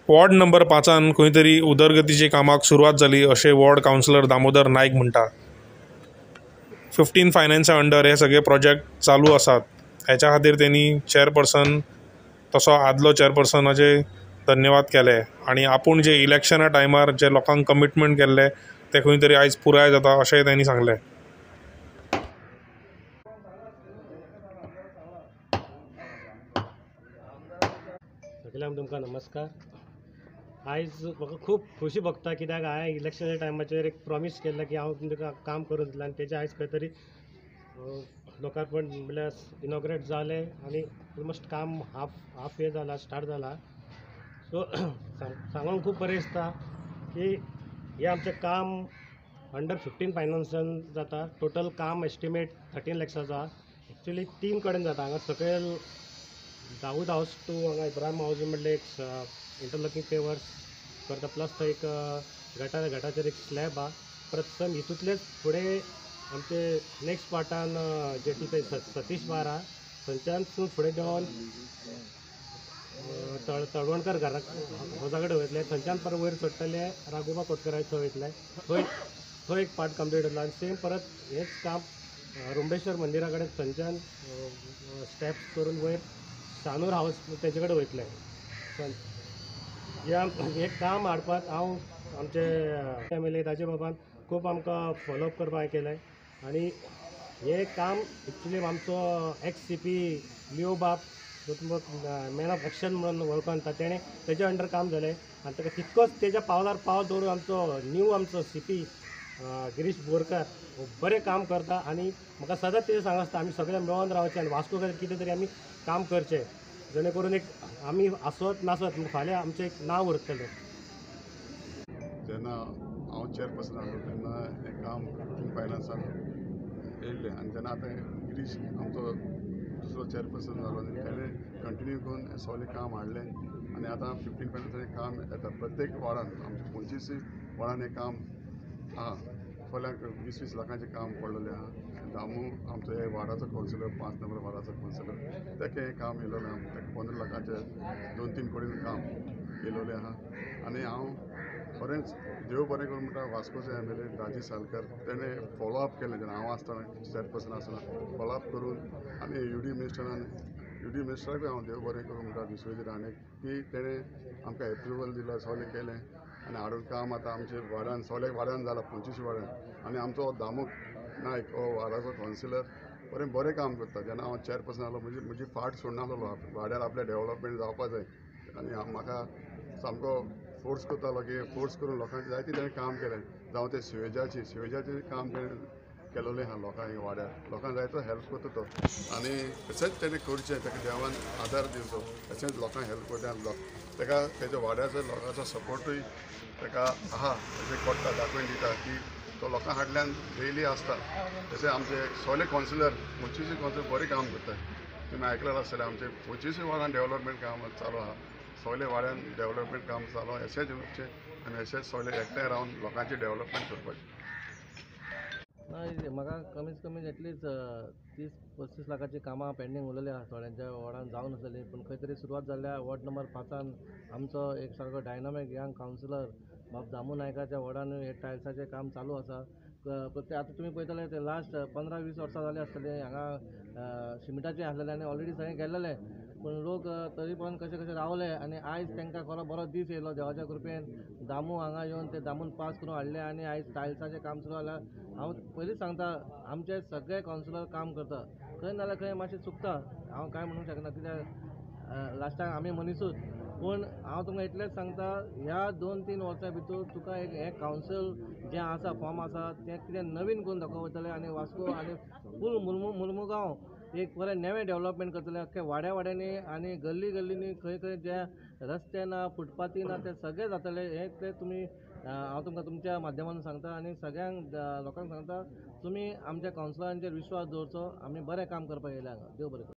Ward number 5 खंय तरी उदरगतीच्या कामाक सुरवात जाली अशें वॉर्ड कावन्सिलर दामोदर नायक म्हणटा. 15 फायनान्सा अंडर हे सगळे प्रोजेक्ट चालू आसात. हेच्या खातीर तेणी चेअरपर्सन तसो आदलो चेअरपर्सनाचे धन्यवाद केले आनी आपूण जे इलेक्शना टायमार जे लोकांक कमिटमेंट केल्ले ते खंय तरी आयज पुराय जाता अशेंय तेणी सांगलें. सगळ्यांक तुमकां नमस्कार. आयज म्हाका खूब खोशी भोगता कित्याक हांवें इलेक्शनाच्या टायमाचेर एक प्रॉमीस केल्लें की हांव तुमकां काम करून दितलें आनी तेजें आयज खंय तरी लोकार्पण म्हणल्यार इनॉग्रेट जालें आनी ऑलमोस्ट काम हाफ वे जाला, स्टार्ट जाला. सो सांगूंक खूब बरें दिसता की हें आमचें काम अंडर 15 फायनान्सान जाता. टोटल काम एस्टिमेट 13 लॅक्साचो आसा. एक्चुली 3 कडेन जाता. हांगा सकयल दाऊद हावस टू हांगा इब्राहिम हावस म्हणल्यार एक इंटरलॉकींग पेवर्स करता, प्लस थंय एक गटाचेर एक स्लॅब आहा. परत सम हितूंतलेच फुडें आमचे नेक्स्ट पार्टान जेटी थंय सतीश बार आहा, थंयच्यान फुडें देंवन तळवणकर घराक हावसा कडेन वयतले, थंयच्यान परत वयर चडटले राघोबा कोटकराच्या थंय वयतले, थंय एक पार्ट कंप्लीट जातलो. आनी सेम परत हेंच काम रुंबेश्वर मंदिरा कडेन थंयच्यान स्टेप्स करून वयर सानूर हावस तेजे कडेन वयतले. हें काम हाडपाक हांव आमचे एम एल ए ताजे बाबान खूब आमकां फॉलोअप करपाक केलें आनी हें काम एक्चुली आमचो एक्स सी पी लिओ बाब जो तुमकां मॅन ऑफ एक्शन म्हणून वळखून येता तेणें तेज्या अंडर काम जालें आनी ताका तितकोच तेज्या पावलार पावल दवरून आमचो न्यू आमचो सी पी गिरीश बोरकर बरें काम करता आनी म्हाका सदांच तेजें सांग आसता आमी सगळे मेळोन रावचें आनी वास्को खातीर कितें तरी आमी काम करचें जेणे करून एक आमी आसत नासत फाल्यां आमचें एक नांव उरतलें. जेन्ना हांव चेअरपर्सन आसलो तेन्ना हें काम 15 फायनान्सान येयल्लें आनी जेन्ना आतां गिरीश आमचो दुसरो चेअरपर्सन जालो आनी तेणें कंटिन्यू करून हें सगळें काम हाडलें आनी आतां 15 फायनान्सान हें काम येता. प्रत्येक वार्डान आमच्या 25 वार्डान हें काम आहा. सगळ्यांक 20-20 लाखांचें काम पडलेलें आहा. दामू आमचो हे वार्डाचो कावन्सिलर, 5 नंबर वार्डाचो कावन्सिलर, तेका हें काम येयलोलें आहा. तेका 15 लाखांचें 2-3 कोटीन काम येयलोलें आहा. आनी हांव बरेंच देव बरें करूं म्हणटा वास्कोचो M L A Rajiv Salkar तेणें फॉलोअप केलें जेन्ना हांव आसतना चेअरपर्सन आसतना फॉलोअप करून आनी यू डी मिनिस्टराकूय हांव देव बरें करूं म्हणटा विश्वजीत राणे की तेणें आमकां एप्रुवल दिलो, सगळें केलें आनी हाडून काम आतां आमचे वार्डान सगळ्या वार्डान जालां, 25 वार्डान. आनी आमचो दामू नायक हो वार्डाचो कावन्सिलर बरें बरें काम करता. जेन्ना हांव चेअरपर्सन आसलो म्हजी फाट सोडनासलो, वाड्यार आपलें डेवलपमेंट जावपा जाय आनी म्हाका सामको फोर्स करतालो की फोर्स करून लोकांक जायते ताणें काम केलें. जावं तें सिवेजाचें काम केलेलें आहा लोकांक वाड्यार, लोकांक जायतो हेल्प करता तो आनी तशेंच तेणें करचें, ताका देवान आदार दिवचो, तशेंच लोकांक हेल्प करता. ताका तेज्या वाड्याचो लोकांचो सपोर्टूय ताका आहा, तशें कोट्टा दाखोवन दिता की तो लोकां फाटल्यान डेली आसता. तशें आमचे सगळे कावन्सिलर 25 कावन्सिलर बरें काम करतात. तुमी आयकलें आसतलें आमचे 25 वार्डान डेवलपमेंट काम चालू आहा, सगळे वाड्यान डेवलपमेंट काम चालू आहा. अशेंच उरचें आनी अशेंच सगळे एकठांय रावन लोकांचें डेवलपमेंट करपाचें. ना म्हाका कमीत कमी एटलिस्ट 30-35 लाखाची कामां पेंडींग उरलेली आसा थोड्यांच्या वॉर्डान जावंक नासलेली, पूण खंय तरी सुरवात जाल्ल्या. वॉर्ड नंबर 5 आमचो एक सारको डायनामीक यंग कावन्सिलर बाब दामू नायकाच्या वॉर्डान हे टायल्साचें काम चालू आसा. प्रत्येक आतां तुमी पळयतले ते लास्ट 15-20 वर्सां जालीं आसतलीं हांगा शिमिटाचें आसलेलें आनी ऑलरेडी सगळें गेल्लेलें, पूण लोक तरी पण कशें कशें रावले आनी आयज तांकां खरो बरो दीस येयलो देवाच्या कृपेन. दामू हांगा येवन ते दामून पास करून हाडले आनी आयज टायल्साचें काम सुरू जालां. हांव पयलींच सांगता आमचे सगळे कावन्सिलर काम करता, खंय ना जाल्यार खंय मातशें चुकता, हांव कांय म्हणूंक शकना कित्याक लास्टाक आमी मनिसूच. पूण हांव तुमकां इतलेंच सांगता ह्या 2-3 वर्सां भितर तुका एक हें कावन्सील जें आसा फॉर्म आसा तें कितें नवीन करून दाखोवतलें आनी वास्को आनी फूल मुर्मुगांव एक बरें नवें डेवलपमेंट करतलें. अख्खे वाड्या वाड्यांनी आनी गल्ली गल्लींनी खंय खंय जे रस्ते ना फुटपाथी ना ते सगळे जातले. हें ते तुमी हांव तुमकां तुमच्या माध्यमांतून सांगता आनी सगळ्यांक लोकांक सांगता तुमी आमच्या कावन्सिलरांचेर विश्वास दवरचो, आमी बरें काम करपाक येयल्या हांगा. देव बरें करूं.